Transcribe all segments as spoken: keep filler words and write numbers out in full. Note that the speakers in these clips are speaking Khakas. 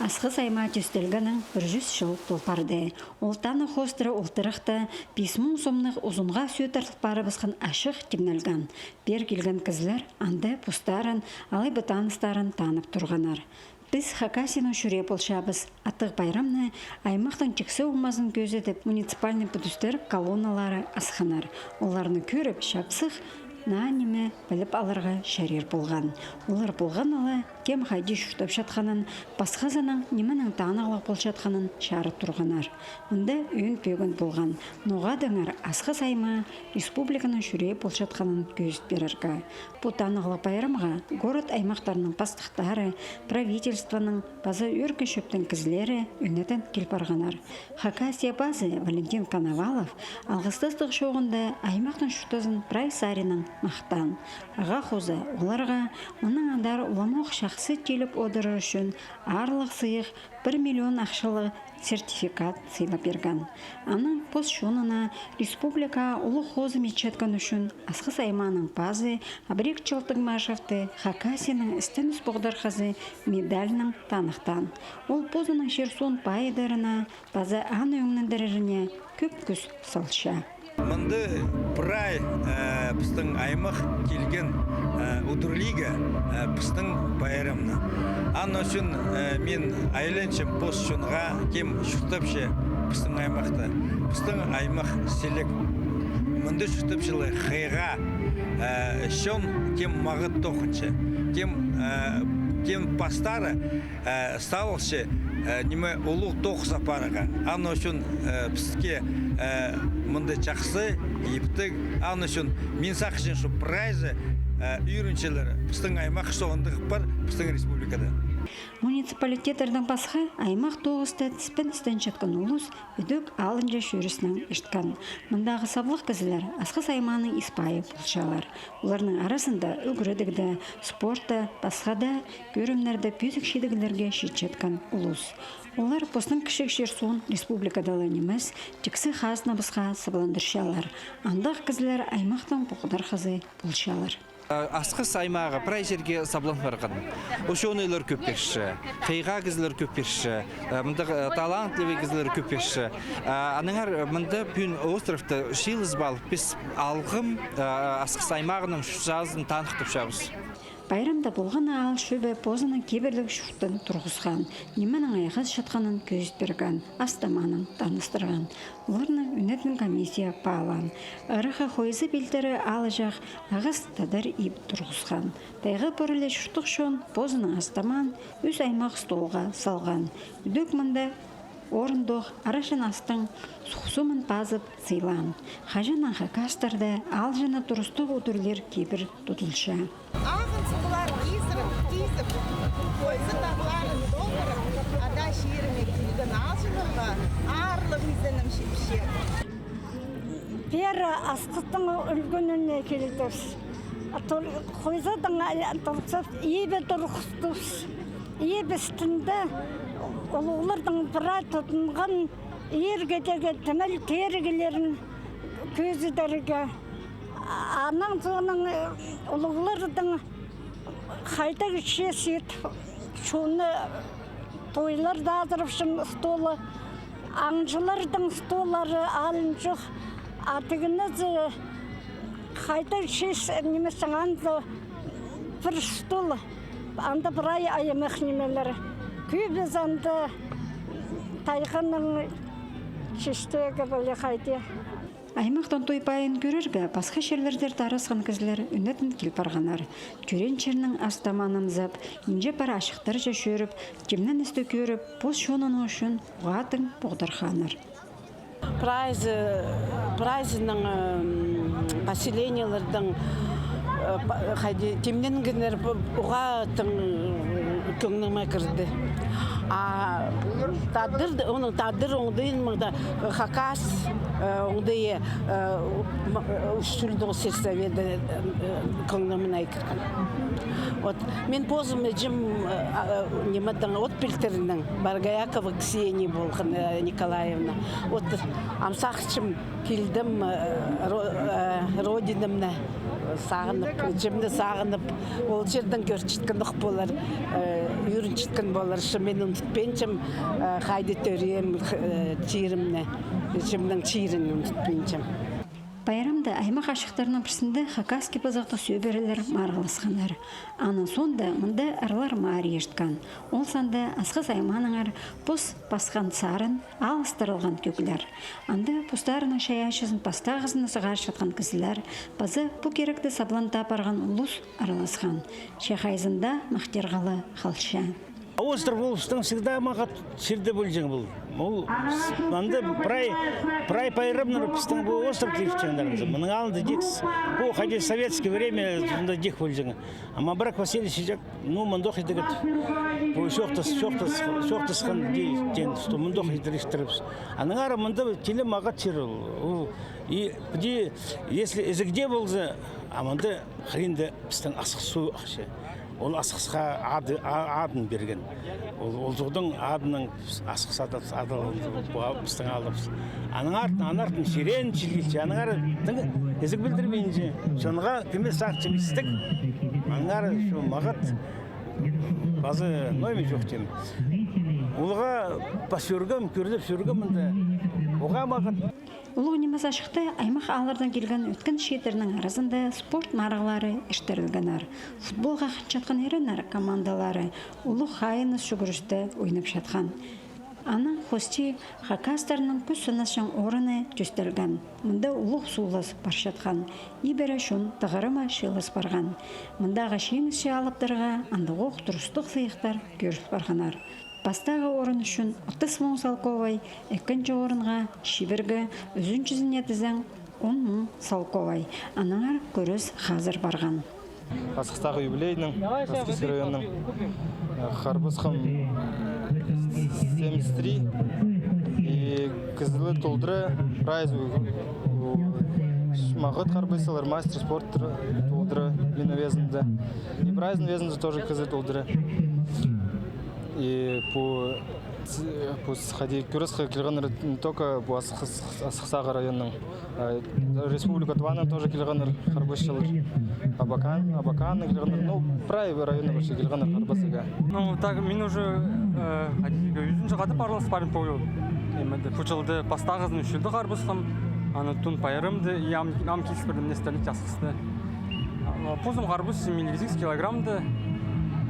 Асхыс аймаа тӧстелгеннең пір чӱс чыл тол парды. Ол танығ хоостыра олтырыхта пис муң сомнығ узунға сӧӧ тартыл парыбысхан ачых тимнелген. Пеер килген кізілер анда постарын алай ба таныстарын танып турғаннар. Піс Хакасияның чӱрее полчабыс аттығ пайрамны аймахтың тиксі омазын кӧзідіп, муниципальный пӱдістер колонналары асханнар. Оларны кӧріп, чапсых наа ниме піліп аларға чарир полған. Олар полған ла, кем хайди чуртапчатханын, пасхазының нименең танығлығ полчатханын чарыт турғаннар. Мында ӧӧн пӧгін полған. Ноға-даа аңар Асхыс аймаа республиканың чӱрее полчатханын кӧзіт пирерге. Пу танығлығ пайрамға город-аймахтарның пастыхтары, правительствоның паза ӧӧркі чӧптің кізілері ӱнетін кил парғаннар. Хакасия пазы Валентин Коновалов алғыстастығ чооғында аймахтың чуртазын прай саринаң махтаан. Ағаа хоза оларға мыннаң андар уламох чахсы тиліп одырар ӱчӱн аарлығ сыйых пір миллион ахчалығ сертификат сыйлап пирген. Анаң пос чонына республикаа улуғ хозым итчеткен ӱчӱн Асхыс аймааның пазы Абрек Чалтыгмашевті Хакасияның істеніс поғдархазы медальнаң таныхтаан. Ол позының чир-суун пайыдырына паза аны ӧңнендіреріне кӧп кӱс салча. Мында прай, э, пістің аймах килген, э, удурлирға, э, пістің пайрамны. Аны ӱчӱн, э, мин айланчам пос чонға, кем чуртапча пістің аймахта. Пістің аймах сіліг. Мында чуртапчалар хыйға, э, чон, кем мағат тоғынча, кем, э, кем пастары, э, салылча, э, ниме, улуғ тоғыс апарарға. Аны ӱчӱн, э, піске, э, мында чахсы, иптіг. Аны ӱчӱн мин сағынчам, што прайзы, э, ӱгренчелер пістің аймах, што андағ пар пістің республикада. Муниципалитеттердең пасха аймах тоғыста тіспен істенчеткен улус ідӧк алынҷа чӧрісінең ирткен. Мындағы саблығ кізілер Асхыс аймааның ис пайы полчалар. Оларның аразында ӱгредігде, спортта, пасха даа кӧрімнерде пӧзік чидіглерге читчеткен улус. Олар постың кічіг чир-суун республикада ла нимес, тиксі хазнабысха сабландырчалар. Андағ кізілер аймахтың поғдархазы полчалар. Асхыс аймағы прай чирге саблан парған. Учёныйлар кӧп пирче, хыйға кізілер кӧп пирче, э, мындағ, э, талантливый кізілер кӧп пирче. Э, аннаңар мында пӱӱн островта чыылызып алып, піс алғым, э, Асхыс аймағының чуртазын таныхтапчабыс. Пайрамда полған аал чӧбі позының кибірліг чуртын турғысхан, нименең айғасчатханын кӧзіт пирген, ас-тамаанаң таныстырған. Оларны ӱнетін комиссия паалаан. Ыраххы хойза пилтірі алҷах ағас тадар иб турғысхан. Тайға пу ырах чуртағҷаң позының ас-тамаан ӱс аймах столға салған. Ідӧк мында орындох араҷан астың суғ сомын пазып сыйлаан. Хаҷаннаң хакастарда аалҷаны турыстығ удурлир кибір тудылча. Ағын суғлар кизіп, кизіп, хойза тағларын толдырып, ада чиріне килген аалҷыларға аарлығ изенім чіпче. Пеер Асхыстың ӱлгӱніне килдібіс. Тол-, хойзадаң, а, толза, иб турғыстыбыс. Иб істінде улуғларның прай тудынған иргі теге тимел тиріглерін кӧзідерге. Анаң соонаң, э, улуғларның хайдағ чиис ит, чоны тойларда азырапчаң столы, аңҷыларның столлары алынҷох, а тігінізі хайдағ чиис, нимес, анда пір стол, анда прай аймах нимелер. Кӧбізі анда тайғаның чистегі, піле, хайди. Аймахтың той пайын кӧрерге пасха чирлердер тарасхан кізілер ӱнетін кил парғаннар. Тӧреен чирнің ас-тамаанын ызап, инҷе пар ачыхтарҷа чӧріп, тимненісті кӧріп, пос чонының ӱчӱн уғаа тың поғдархааннар. Прайзы, прайзының, м, поселениелердең, э, па-, хайди, тимненгеннер, п-, уғаа тың, м, кӧңніме кірді. А тадар, оның тадар оңдайын мында хакас, э, оңдайы, э, м-, э, Ӱс чӱлдіг сельсовета, э, кӧңніме кірген. Вот, мин позым іҷем, э, а, э, нимедең, от пилтірінең, Боргоякова Ксения полған, э, Николаевна. Вот, ам сағынчам, килдім, э, ро-, э, родинамны сағынып, іҷемні сағынып, ол чирдең кӧрчеткен ох полар, э, Ӱгренчеткен поларчам, мин ундутпинчам, э, хайди тӧреем, э, чирімні, чирімнің чирін ундутпинчам. Пайрамда аймах ачыхтарының пірсінде хакасский пызыхтығ сӧбірелер марығласханнар. Аның соонда мында ырлар марығ ирткен. Ол санда Асхыс аймаанаңар пос пасхан сарын алыстырылған кӧглер. Анда постарының чайаачызын пастағызын сығарчатхан кізілер, паза пу киректі сабланда парған улус араласхан. Че хайзында махтирғалы халча. Остров ол пістің всегда мағат чирде полҷаң пол. Ол анда прай, прай пайрамнар пістің пу остров тирчеңнеріміз. Мының алнында тикс. Пу, хайди советский время мында тик полҷаң. Ама Брак Васильевич чіҷек, ну, мындох идігет. Пу чоохтас, чоохтас, чоохтасхан тиин, что мындох идірістірібіс. Аннаңар мында тілі мағат чир ол. Ол, и, піди, если ізігде полза, а мында хыринда пістің Асхыс суғ ахча. Ол Асхысха ады, а-, адын пирген. Ол, ол суғның адынаң Асхыс ады, ады, пу пістің аалыбыс. Аның артын, аның артын сирен чилгілче, аннаңар тың ізік пілдірбинче. Чонға кеме сағынчам истік. Аннаңар чо мағат пазы ноймин чоохтим. Улуғ пас чӧргем, кӧрдіп чӧргем мында. Уғаа мағат. Улуғ нимес ачыхта аймах ааллардаң килген ӧткін чииттернің аразында спорт марығлары иртірілгеннер. Футболға хынчатхан иреннер командалары улуғ хайыныс чӱгӱрісте ойнапчатхан. Анаң хости хакастарның кӱс сынасчаң орыны тӧстелген. Мында улуғ суулас парчатхан. Ибіре чон тығырыма чыылыс парған. Мындағы чиңісче алыптарға андағох турыстығ сыйыхтар кӧріс парғаннар. Пастағы орын ӱчӱн отыс муң салковай, ікінҷі орынға чибіргі, ӱзінҷізіне тізең он муң салковай. Аннаңар кӱрес хазыр парған. Асхыстағы юбилейнің, Асхыс районның, э, харбасхам семьдесят три, и кізілер толдыра, прайзы, у, мағат харбасчалар, мастер спорта толдыра, мин везінде. И прайзын везінде тоже кізі толдыра. И пу, ц-, пу с-, хайди, кӱреске килгеннер не только пу Асхыс-, Асхыстағы районның, а, Республика Тываның тоже килгеннер харбасчалар. Абакан, Абаканның килгеннер, ну, прай районның вообще килгеннер харбасарға. Ну, так, мин уже, э, хайди, ӱзінҷі хати парлас парим пойыл. Пу чылда пастағызын ӱс чылда харбасхам. Аны тун пайрамда, и ам, ам киліс пирдім, не стали Асхыста. А, позым харбасчам илиг сигіс килограммда.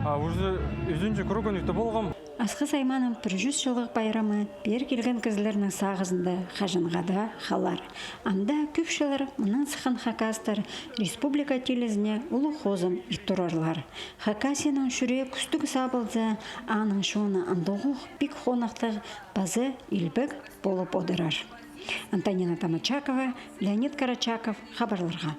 А, уже ӱзінҷі кругын ӱтіп алғам. Асхыс аймааның пір чӱс чыллығ пайрамы пеер килген кізілернің сағызында хаҷанға даа халар. Анда кӧп чыллар мынаң сыххан хакастар республика тілізіне улуғ хозым ит турарлар. Хакасияның чӱрее кӱстіг сабылза, аның чоны андағох пик хонахтығ паза илбек полып одырар. Антонина Тамачакова, Леонид Карачаков, хабарларға.